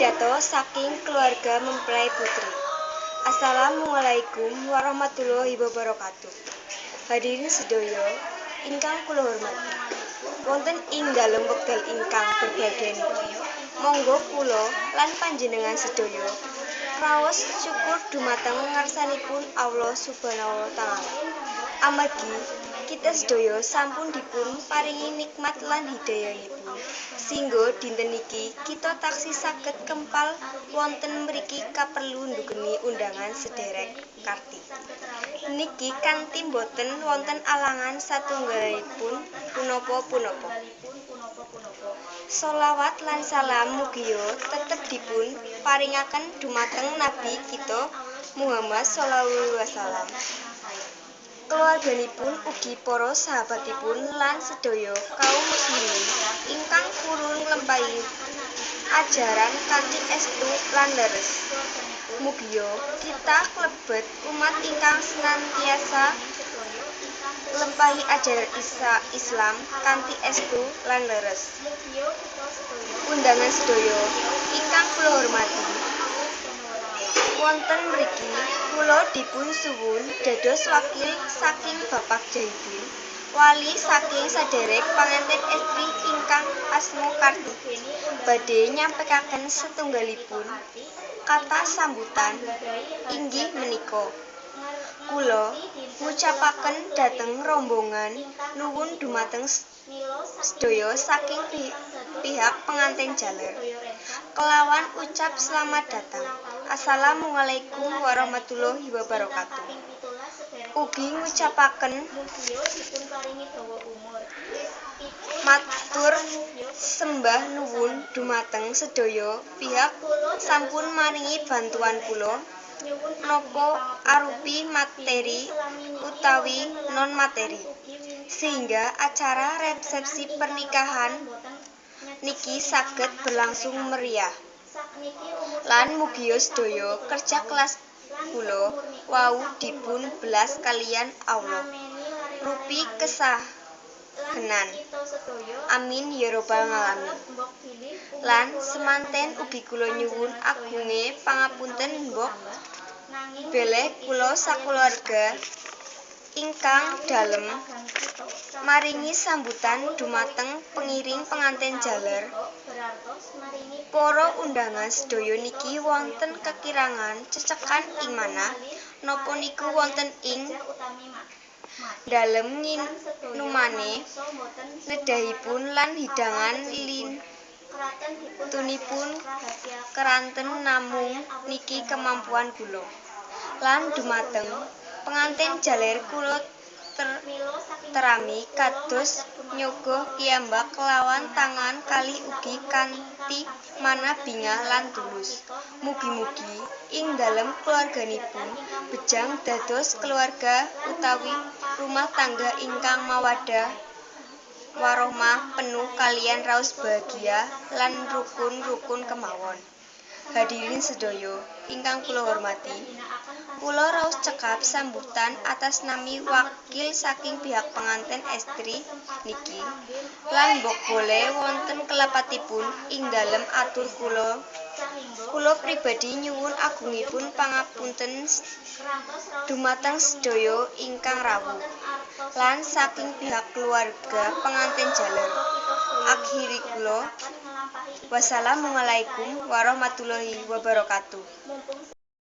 Pidato saking keluarga mempelai putri. Assalamualaikum warahmatullahi wabarakatuh. Hadirin sedaya ingkang kula hormati. Wonten ing dalem wekdal ingkang berbahagia niki, monggo kula lan panjenengan sedaya raos syukur dumateng ngarsanipun Allah Subhanahu wa taala. Amargi kita sedaya sampun dipun paringi nikmat lan hidayahipun singgo dinten niki kita taksih saged kempal wonten mriki kaperlu ndugeni undangan sedherek Karti niki kanthi boten wonten alangan satunggalipun punapa-punapa. Sholawat lan salam mugia tetep dipun paringaken dumateng nabi kita Muhammad shallallahu alaihi wasallam, keluarganipun ugi para sahabatipun lan sedaya kaum muslimin ingkang purun nglampahi ajaran kanthi estu lan leres. Mugia kita klebet umat ingkang senantiasa nglampahi ajaran Islam kanthi estu lan leres. Undangan sedaya ingkang kula hormati, wonten mriki kula dipun suwun dados wakil saking Bapak Jahidin, wali saking saderek panganten estri ingkang asma Karti, badhe nyampekaken setunggalipun kata sambutan, inggih menika: Kula ngucapaken dhateng rombongan nuwun dumateng sedaya saking pihak pengantin jaler kelawan ucap selamat datang. Assalamualaikum warahmatullahi wabarakatuh. Ugi ngucapaken matur sembah nuwun dumateng sedaya pihak sampun maringi bantuan kula napa arupi materi utawi non materi sehingga acara resepsi pernikahan niki saged berlangsung meriah. Lan mugia sedaya kerja keras kula wau dipun belas kaliyan Allah rupi kesahenan. Amin ya robbal ngalamin. Lan semanten ugi kula nyuwun agunge pangapunten mbok beleh kula sakeluarga ingkang dalem maringi sambutan dumateng pengiring pengantin jaler, para undangan sedaya niki wonten kekirangan cecekan ing manah napa niku wonten ing dalem nginumane, nedhahipun lan hidangan lintunipun keranten namung niki kemampuan kula. Lan dumateng pengantin jaler kula terami kados nyogoh piyambak kelawan tangan kalih ugi kanthi manah bingah lan tulus. Mugi-mugi ing dalem keluarganipun bejang dados keluarga utawi rumah tangga ingkang mawaddah warohmah penuh kaliyan raos bahagia lan rukun-rukun kemawon. Hadirin sedaya ingkang kula hormati, kula raos cekap sambutan atas nami wakil saking pihak pengantin estri niki lan mbok boleh wonten kelepatipun ing dalem atur kula, kula pribadi nyuwun agungipun pangapunten dumateng sedaya ingkang rawuh lan saking pihak keluarga pengantin jaler. Akhiri kula, wassalamualaikum warahmatullahi wabarakatuh.